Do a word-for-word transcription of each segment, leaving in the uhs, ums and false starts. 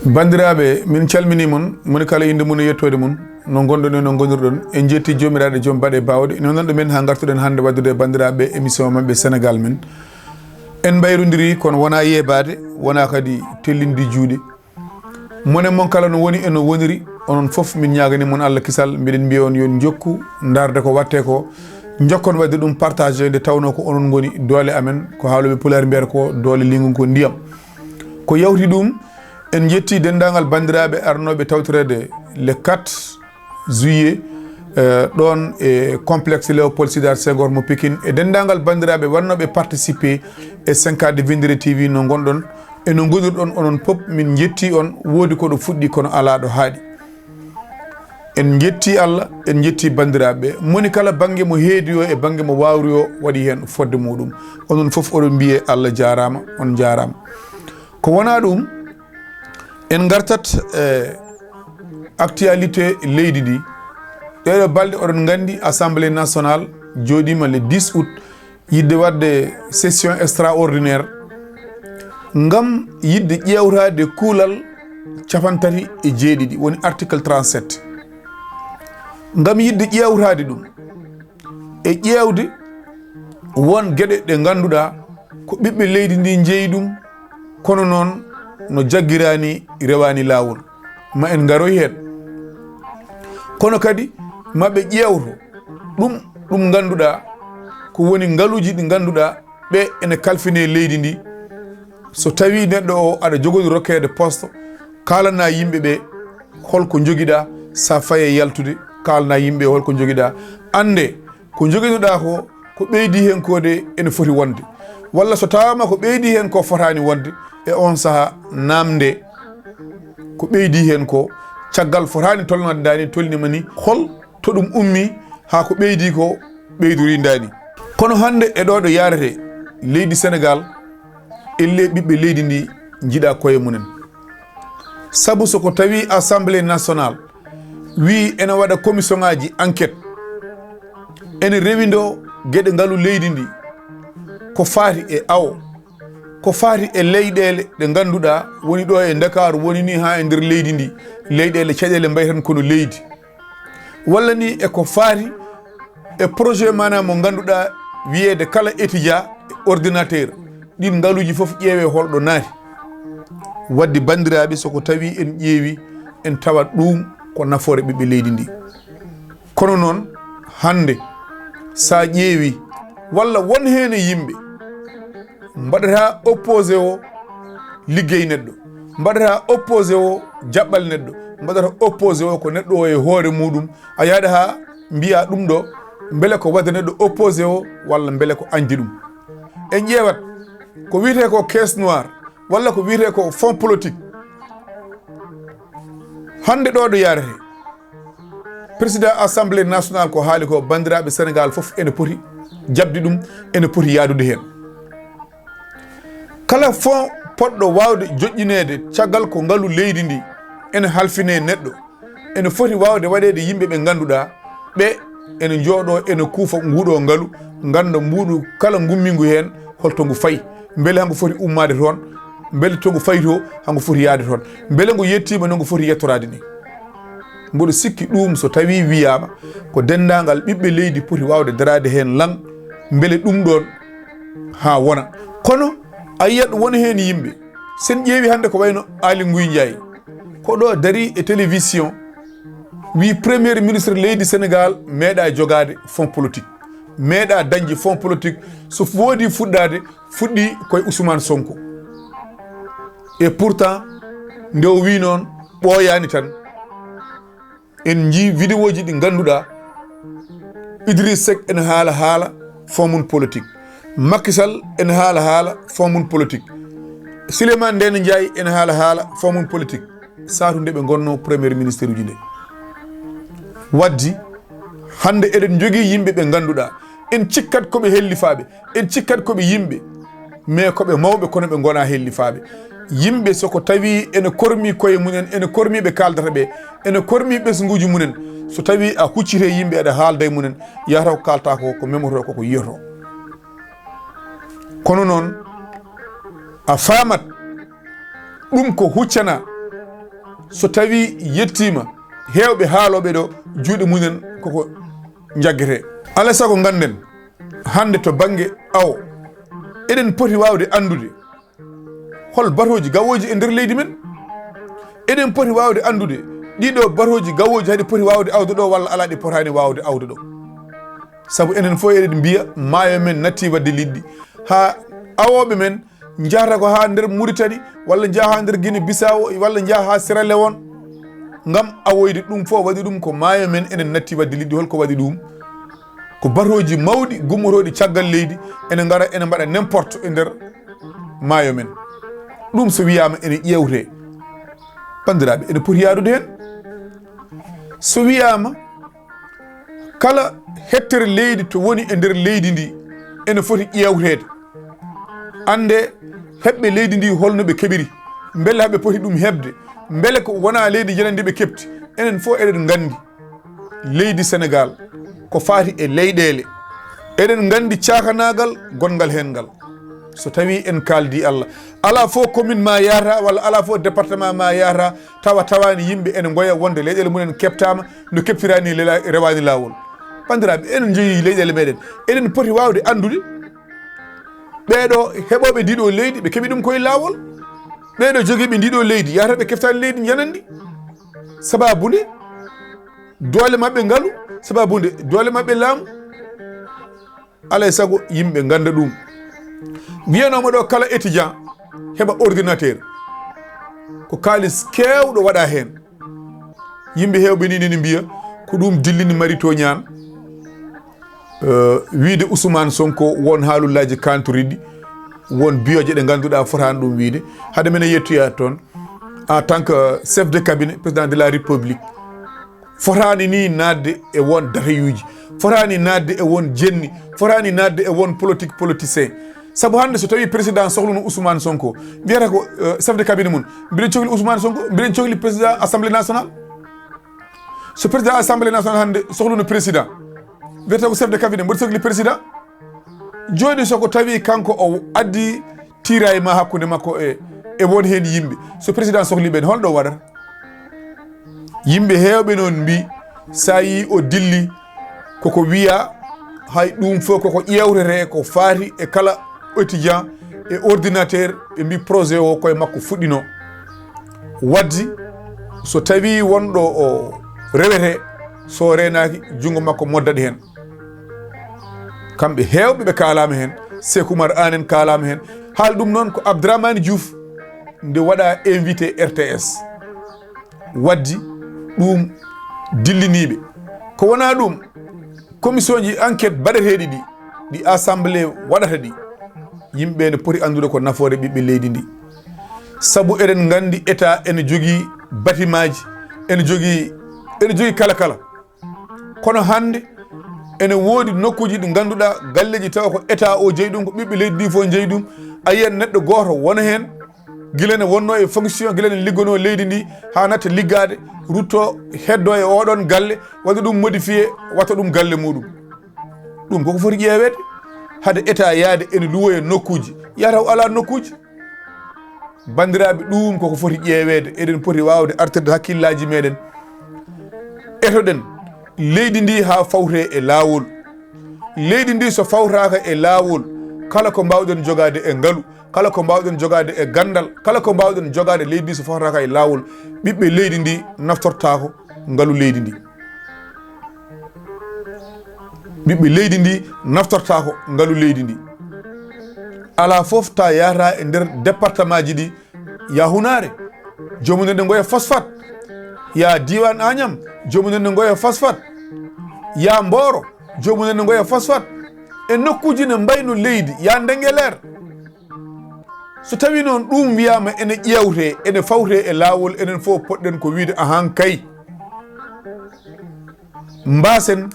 Banndiraaɓe, min calminii mon, moni kala innde mum e yettoode mum, no ngonɗon e no ngonirɗon. En njettii Joomiraaɗo Joom Baɗe Baawɗe, newnan ɗo men haa ngartuɗen hannde waɗdude e banndiraaɓe émission maɓɓe Sénégal men. En mbayrondirii, kono wonaa yeebaade, wonaa kadi tellinde juuɗe. Mone mon kala no woni e no woniri, onon fof min ñaaganii mon Allah kisal, mbiɗen mbiya on yo on njokku ndaarde ko waɗtee ko, njokkon waɗde ɗum partagé, nde tawnoo ko onon ngoni doole amen, ko haalooɓe Pulaar mbiyata ko doole liingu ko ndiyam. Ko yawti ɗum, en njettii denndaangal banndiraaɓe arnooɓe tawtoreede le quatre juillet, eh, ɗoon e complexe Léopold Sédar Senghor mo Pikine, e denndaangal banndiraaɓe waɗnooɓe participé e cinquante Vindere T V no ngonɗon, e no ngonirɗon onon pop, min njettii on, woodi ko ɗo fuɗɗi kono alaa ɗo haaɗi. En njettii Allah, en njettii banndiraaɓe, moni kala bannge mo heedi o e bannge mo waawri o waɗi heen fodde muuɗum. Onon fof oɗon mbiyee Allah jaaraama, on njaaraama. Ko wonaa ɗum, en ngartat e actualité leydi ndi. Ɗeeɗo balɗe oɗon nganndi Assemblée nationale jooɗiima le dix août yiɗde waɗde session extraordinaire ngam yiɗde ƴeewtaade kuulal capantati e jeeɗiɗi, woni article trente-sept. Ngam yiɗde ƴeewtaade ɗum e ƴeewde won geɗe ɗe ngannduɗaa ko ɓiɓɓe leydi ndi njeyi ɗum, kono noon no jaggiraani, rewaani laawol. Ma en ngaroy heen. Kono kadi ma ɓe ƴeewto ɗum, ɗum ngannduɗaa ko woni ngaluuji ɗi ngannduɗaa ɓe ene kalfine leydi ndi. So tawii neɗɗo o aɗa jogori rokkeede poste, kaalanaa yimɓe ɓe holko njogiɗaa, so a fayi e yaltude, kaalanaa yimɓe ɓe holko njogiɗaa. Annde ko njogiɗaa ko, ko ɓeydi heen ko de ene foti wonde. Walla so tawaama ko ɓeydi heen ko fotaani wonde, e oon sahaa naamnde ko ɓeydi heen ko, caggal fotaani tolnaade ndaa ni, tolnima ni, hol to ɗum ummi haa ko ɓeydi ko ɓeydorii ndaa ni. Kono hannde e ɗo ɗo yaarete leydi Sénégal, elle ɓiɓɓe leydi ndi njiɗa koye mumen. Sabu so ko tawi Assemblée nationale wi ene waɗa commission ngaji enquête, ene rewindo geɗe ngalu leydi ndi, ko faati e awo, ko faati e leyɗeele ɗe ngannduɗaa woni ɗo e Ndakaaru, woni ni haa e nder leydi ndi, leyɗeele caɗeele mbayi tan kono leydi. Walla ni e ko faati e projet maanaam mo ngannduɗaa wiyeede kala étudiant e ordinateur, ɗin ngaluuji fof ƴeewee holɗo naati. Wadde banndiraaɓe, so ko tawi en ƴeewi, en tawat ɗum ko nafoore ɓiɓɓe leydi ndi. Kono noon, hannde, so a ƴeewi, walla won heen e yimɓe mbaɗata opposé o liggey neɗɗo, mbaɗata opposé o jaɓɓal neɗɗo, mbaɗata opposé o ko neɗɗo o e hoore muɗum, a yahata haa mbiya ɗum ɗo, mbele ko wadde neɗɗo opposé o, walla mbele ko añde ɗum. En ƴeewat ko wiyetee ko caisse noire, walla ko wiyetee ko fonds politique. Hannde ɗo ɗo yaarete, président assemblée nationale ko haali ko, banndiraaɓe Sénégal fof ene poti jaɓde ɗum, ene poti yaadude heen. Kala fonds poɗɗo waawde joƴƴineede caggal ko ngalu leydi ndi ene halfine neɗɗo, ene foti waawde waɗeede yimɓe ɓe ngannduɗaa ɓe ene njooɗo ene kuufa nguuɗo ngalu, ngannda mbuuɗu kala ngummingu heen holto ngu fayi, mbele hangu foti ummaade toon, mbele to ngu fayi to hangu foti yaade toon, mbele ngu yettiima no ngu foti yettoraade ni. Mboɗo sikki ɗum so tawi wiyaama ko denndaangal ɓiɓɓe leydi poti waawde daraade heen lan, mbele ɗum ɗoon haa wona. Kono a yiyat won heen yimɓe, sen ƴeewi hannde ko wayno Aly Ngouille Ndiaye, ko ɗo dari e télévision, wi premier ministre leydi Sénégal meeɗa jogaade fonds politique, meeɗa dañde fonds politique, so woodi fuɗɗaade, fuɗɗi koye Ousmane Sonko. Et pourtant, nde o wi noon, ɓooyaani tan, en njii vidéo ji ɗi ngannduɗaa, Idriss Seck ene haala haala fonds mum politique, Macky Sall ene haala haala fonds mum politique, Souleymane Ndéné Ndiaye ene haala haala fonds mum politique, saatu nde ɓe ngonno premier ministre uji nde. Waddi, hannde eɗen njogii yimɓe ɓe ngannduɗaa, en cikkat ko ɓe hellifaaɓe, en cikkat ko ɓe yimɓe, mais ko ɓe mawɓe kono ɓe ngonaa hellifaaɓe. Yimɓe so ko tawi ene kormi koye mumen, ene kormi ɓe kaaldata ɓe, ene kormi ɓesnguuji mumen, so tawi a huccite yimɓe aɗa haalda e mumen, yahata ko kaalta ko, ko memoto ko, ko yiyoto. Kono noon a faamat ɗum ko huccana So tawii yettiima, heewɓe haalooɓe ɗo, juuɗe mumen koko jaggete. Alaa sago ngannden, hannde to bannge awo, eɗen poti waawde anndude hol batooji gawooji e nder leydi men. Eɗen poti waawde anndude ɗiɗo batooji gawooji haɗi poti waawde awde ɗo walla alaa ɗi potaani waawde awde ɗo. Sabu enen fof eɗen mbiya maayo men natti waɗde liɗɗi. Haa awooɓe men njahata ko haa nder Muritani, walla njaha haa nder Gine Bisawo, walla njaha haa Sierra Leone. Ngam awoyde ɗum fof waɗi ɗum ko maayo men enen natti waɗde liɗɗi. Hol ko waɗi ɗum? Ko batooji mawɗi gummotooɗi caggal leydi ene ngara ene mbaɗa n'importe e nder maayo men. Ɗum so wiyaama ene ƴeewte, banndiraaɓe, ene poti yaadude heen. So wiyaama kala hectare leydi to woni e nder leydi ndi ene foti ƴeewteede. Annde heɓɓe leydi ndi holno ɓe keɓiri, mbele haɓe poti ɗum heɓde, mbele ko wona leydi janandi ɓe keɓti. Enen fof eɗen nganndi leydi Senegaal ko faati e leyɗeele. Eɗen nganndi caakanaagal gonngal heen ngal. So tawii en kaaldi Allah, alaa fof commune ma yahata walla alaa fof département ma yahata tawa tawaani yimɓe ene ngoya wonde leyɗeele mumen keɓtaama no keɓtiraani lela-, rewaani laawol. Banndiraaɓe, eɗen njogii leyɗeele meɗen. Eɗen poti waawde anndude ɓeeɗo heɓooɓe ndiɗo leydi, ɓe keɓi ɗum koye laawol. Ɓeeɗo jogiiɓe ndiɗo leydi, yahata ɓe keftaani leydi, njanandi. Sababu nde doole maɓɓe ngalu, sababu nde doole maɓɓe laamu. Alaa e sago yimɓe ngannda ɗum. Mbiyanoomo ɗo kala étudiant heɓa ordinateur. Ko kaalis keewɗo waɗa heen. Yimɓe heewɓe ni nene mbiya ko ɗum dillini Mary Teuw Niane, euh, wiide Ousmane Sonko won haalullaaji kaantiriɗi, won biyoje ɗe ngannduɗaa fotaani ɗum wiide. Hade men e yettoyaa toon, en tant que chef de cabinet président de la République, fotaani ni naatde e won dateyuuji, fotaani naatde e won jenni, fotaani naatde e won politique politicien. Sabu hannde so tawii président sohluno Ousmane Sonko, mbiyata ko, euh, chef de cabinet mum, mbiɗen cohli Ousmane Sonko, mbiɗen cohli président assemblée nationale. So président assemblée nationale hannde sohluno président, mbiyata ko chef de cabinet, mboɗo sohli président. Jooni so ko tawii kanko o addi tiiraay ma hakkunde makko e, e won heen yimɓe, so président sohli ɓen, holɗo waɗata? Yimɓe heewɓe noon mbii, so a yii o dilli, koko wiya, hay ɗum fof koko ƴeewtete, ko faati e kala étudiant e ordinateur, ɓe mbii projet o koye makko fuɗɗino. Waddi, so tawii wonɗo o rewete, so reenaaki, junngo makko moddat heen. Kamɓe heewɓe ɓe kaalaama heen, Seeku Umar Aan en kaalaama heen. Haali ɗum noon ko Abdourahmane Diouf, nde waɗa invité R T S. Waddi ɗum dilliniiɓe. Ko wonaa ɗum, commission ji enquête baɗeteeɗi ɗi, ɗi assemblée waɗata ɗi, yimɓe ne poti anndude ko nafoore ɓiɓɓe leydi ndi. Sabu eɗen nganndi État ene jogii batimaaji, ene jogii, ene jogii kala kala. Kono hannde ene woodi nokkuuji ɗi ngannduɗaa galleeji tawa ko État o jeyi ɗum, ko ɓiɓɓe leydi ndi fof njeyi ɗum. A yiyat neɗɗo gooto wona heen, gila ne wonnoo e fonction, gila ne liggonoo leydi ndi, haa natta liggaade, ruttoo, heddoo e oɗon galle, waɗa ɗum modifié, watta ɗum galle muɗum. Ɗum koko foti ƴeeweede. Hade État yaade ene luwoya nokkuuji, yataw alaa nokkuuji. Banndiraaɓe, ɗum koko foti ƴeeweede. Eɗen poti waawde artirde hakkillaaji meɗen. Etoɗen leydi ndi haa fawte e laawol. Leydi ndi so fawtaaka e laawol, kala ko mbaawɗen jogaade e ngalu, kala ko mbaawɗen jogaade e ganndal, kala ko mbaawɗen jogaade leydi ndi so fawtaaka e laawol, ɓiɓɓe leydi ndi naftortaako ngalu leydi ndi. Ɓiɓɓe leydi ndi naftortaako ngalu leydi ndi. Alaa fof ta yahata e nder département ji ɗi, ya Hunaare, joomum en ne ngoya phosphate, ya diiwaan Añam, joomum en ne ngoya phosphate, ya Mbooro, joomum en ne ngoya phosphate, e nokkuuji ne mbayno leydi, ya Ndengeleer. So tawii noon ɗum wiyaama ene ƴeewtee, ene fawtee e laawol, enen fof potɗen ko wiyde ahan kay. Mbaasen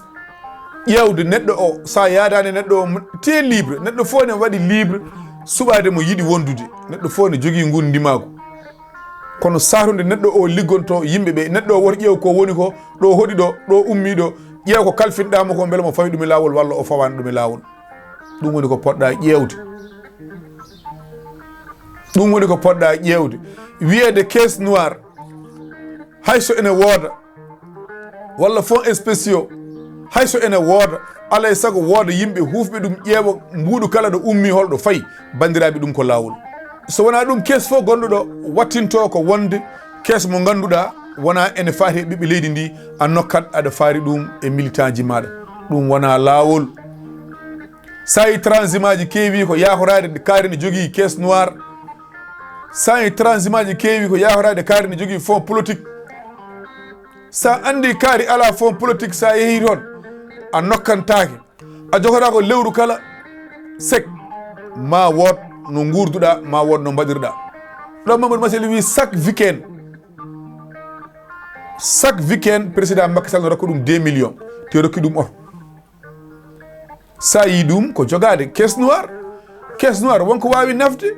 ƴeewde neɗɗo o, so a yaadaani neɗɗo o, tu es libre. Neɗɗo fof ne waɗi libre suɓaade mo yiɗi wondude. Neɗɗo fof ne jogii nguun ndimaagu. Kono saatude neɗɗo o liggonto yimɓe ɓe, neɗɗo o woto ƴeew ko woni ko, ɗo hoɗi ɗo, ɗo ummi ɗo, ƴeew ko kalfinɗaa mo ko mbele mo fawi ɗum e laawol walla o fawaani ɗum e laawol. Ɗum woni ko poɗɗa ƴeewde. Ɗum woni ko poɗɗa ƴeewde. Wiyeede caisse noire, Hay so ene wooda walla fonds spéciaux, hay so ene wooda, alaa e sago wooda yimɓe huufɓe ɗum, ƴeewa mbuuɗu kala ɗo ummi, hol ɗo fayi. Banndiraaɓe, ɗum ko laawol. So wonaa ɗum, kees fof gonɗo ɗo wattinto ko wonde kees mo ngannduɗaa wonaa ene faati e ɓiɓɓe leydi ndi, a nokkat aɗa faari ɗum e militanji maaɗa. Ɗum wonaa laawol. Sa yi transimaji keewi ko yaakoraade kaari ne jogii caisse noire. Sa yi transimaji keewi ko yaakoraade kaari ne jogii fonds politique. Sa anndi kaari alaa fonds politique, sa yehi toon, a nokkantaake. A jogotaako lewru kala sek, ma wood no nguurduɗaa, ma wood no mbaɗirɗaa. Ɗo Mamadou Masel wi chaque week-end, chaque week-end, président Macky Sall no rokka ɗum deux millions, te rokki ɗum oto. Sa yi ɗum ko jogaade caisse noire. Caisse noire wonko waawi nafde.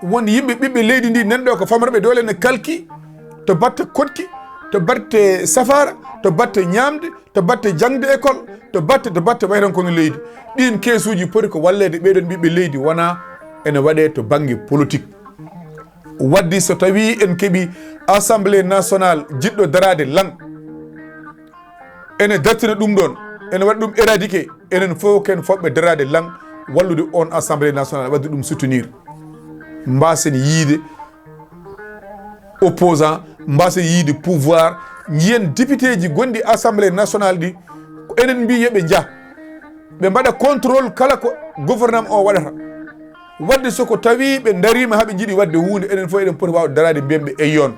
Won yimɓe, ɓiɓɓe leydi ndi, nanɗo ko famarɓe doole ne kalki to batte koɗki, to batte safaara, to batte ñaamde, to batte jaŋde école, to batte, to batte wayran kono leydi. Ɗiin keesuuji poti ko walleede ɓeeɗoon ɓiɓɓe leydi, wona ene waɗee to bannge politique. Waddi so tawii en keɓii Assemblée nationale jiɗɗo daraade lan, ene dartina ɗum ɗoon, ene waɗa ɗum éradiquer, enen fof ken fotɓe daraade lan, wallude oon Assemblée nationale, waɗde ɗum soutenir. Mbaasen yiide opposant, mbaasen yiide pouvoir, njiyen député ji gonɗi Assemblée nationale ɗi, ko enen mbii yo ɓe njah, ɓe mbaɗa contrôle kala ko gouvernement o waɗata. Wadde so ko tawi ɓe dariima haa ɓe njiɗi waɗde huunde, enen fof eɗen poti waawde daraade, mbiyen ɓe eyyon.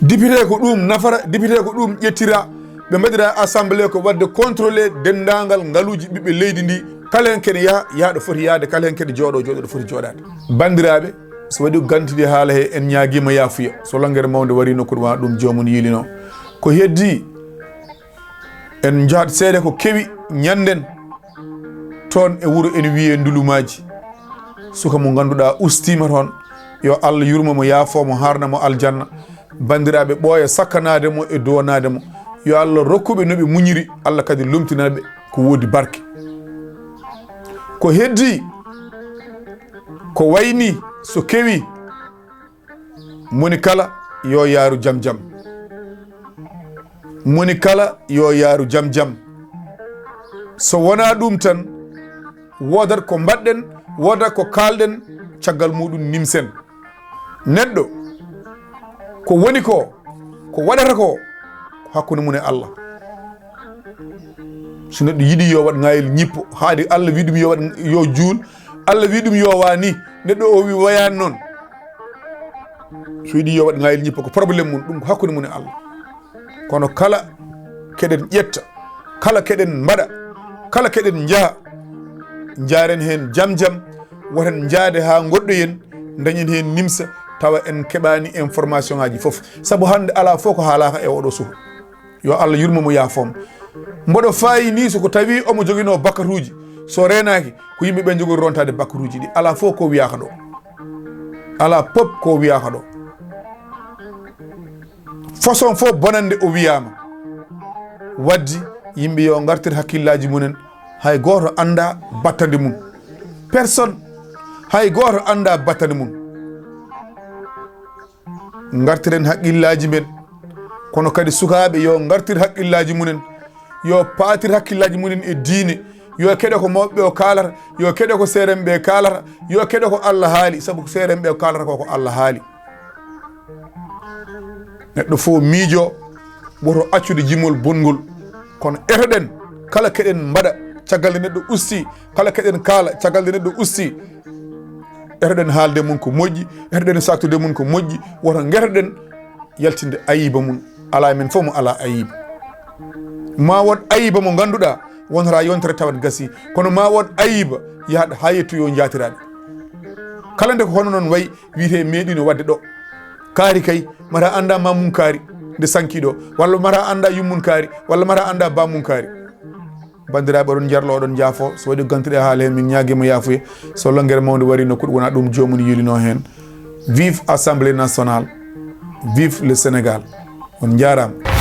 Député ko ɗum nafata, député ko ɗum ƴettira, ɓe mbaɗira assemblée ko waɗde contrôler denndaangal ngaluuji ɓiɓɓe leydi ndi, kala heen kene yaha, yaha ɗo foti yahde, kala heen kene jooɗo, jooɗo ɗo foti jooɗaade. Banndiraaɓe, so waɗi ko gantidi haala he, en ñaagiima yaafuya. So lanngere mawnde warii nokku ɗo, wona ɗum joomum yiilinoo. Ko heddii, en njahat seeɗa ko kewi ñannden toon e wuro ene wiyee Ndulumaaji. Suka mo ngannduɗaa ustiima toon, yo Allah yurmo mo, yaafoo mo, haarna mo aljanna. Banndiraaɓe, ɓooya sakkanaade mo e duwanaade mo. Yo Allah rokku ɓe no ɓe muñiri, Allah kadi lomtinana ɓe ko woodi barke. Ko heddii, ko wayni so kewi, moni kala yo yaaru jam jam. Moni kala yo yaaru jam jam. So wonaa ɗum tan, woodat ko mbaɗɗen, woodat ko kaalɗen, caggal muɗum nimsen. Neɗɗo, ko woni ko, ko waɗata ko, ko hakkunde mum e Allah. So neɗɗo yiɗi yo waɗ ŋaayel ñippo, haadi Allah wi ɗum yo waɗ, yo juul, Allah wi ɗum yo wa ni, neɗɗo o wi wayaani noon. So yiɗi yo waɗ ŋaayel ñippo, ko problème mum, ɗum ko hakkunde mum e Allah. Kono kala keɗen ƴetta, kala keɗen mbaɗa, kala keɗen njaha, njaaren heen jam jam, woten njaade haa ngoɗɗoyen, dañen heen nimsa, tawa en keɓaani information ŋaaji fof. Sabu hannde alaa fof ko haalaaka e oɗo suka. Yo Allah yurmo mo, yaafoo mo. Mboɗo faayi ni, so ko tawi omo joginoo bakkatuuji, so reenaaki, ko yimɓe ɓe njogori rontaade bakkatuuji ɗi. Alaa fof ko wiyaaka ɗo. Alaa pop ko wiyaaka ɗo. Façon fof bonande o wiyaama. Waddi yimɓe yo ngartir hakkillaaji mumen. Hay gooto anndaa battande mum. Personne. Hay gooto anndaa battande mum. Ngartiren haqqillaaji men. Kono kadi sukaaɓe yo ngartir haqqillaaji mumen. Yo paatir hakkillaaji mumen e diine. Yo keɗo ko mawɓe o kaalata. Yo keɗo ko seerenɓe kaalata. Yo keɗo ko Allah haali. Sabu ko seerenɓe kaalata ko, ko Allah haali. Neɗɗo fof miijo, woto accude jimol bonngol. Kono etoɗen, kala keɗen mbaɗa, caggal nde neɗɗo usti, kala keɗen kaala, caggal nde neɗɗo usti. Etoɗen haalde mum ko moƴƴi, etoɗen saktude mum ko moƴƴi, woto ngetoɗen yaltinde ayiba mum. Alaa men fof mo alaa ayiba. Ma wood ayiba mo ngannduɗaa wonata yontere tawat gasi, kono ma wood ayiba yahata haa yettoyo njaatiraaɓe. Kala nde ko hono noon wayi, wiyetee meeɗiino waɗde ɗo. Kaari kay, mata annda ma mum kaari, nde sanki ɗo, walla mata annda yummum kaari, walla mata annda ba mum kaari. Banndiraaɓe, oɗon njarlo, oɗon njaafo. So waɗi gantuɗe haala heen, min ñaagiima yaafuya. So lonngere mawnde warii nokku ɗo, wona ɗum joomum yiilinoo heen. Vive Assemblée nationale. Vive le Sénégal. On njaaraama.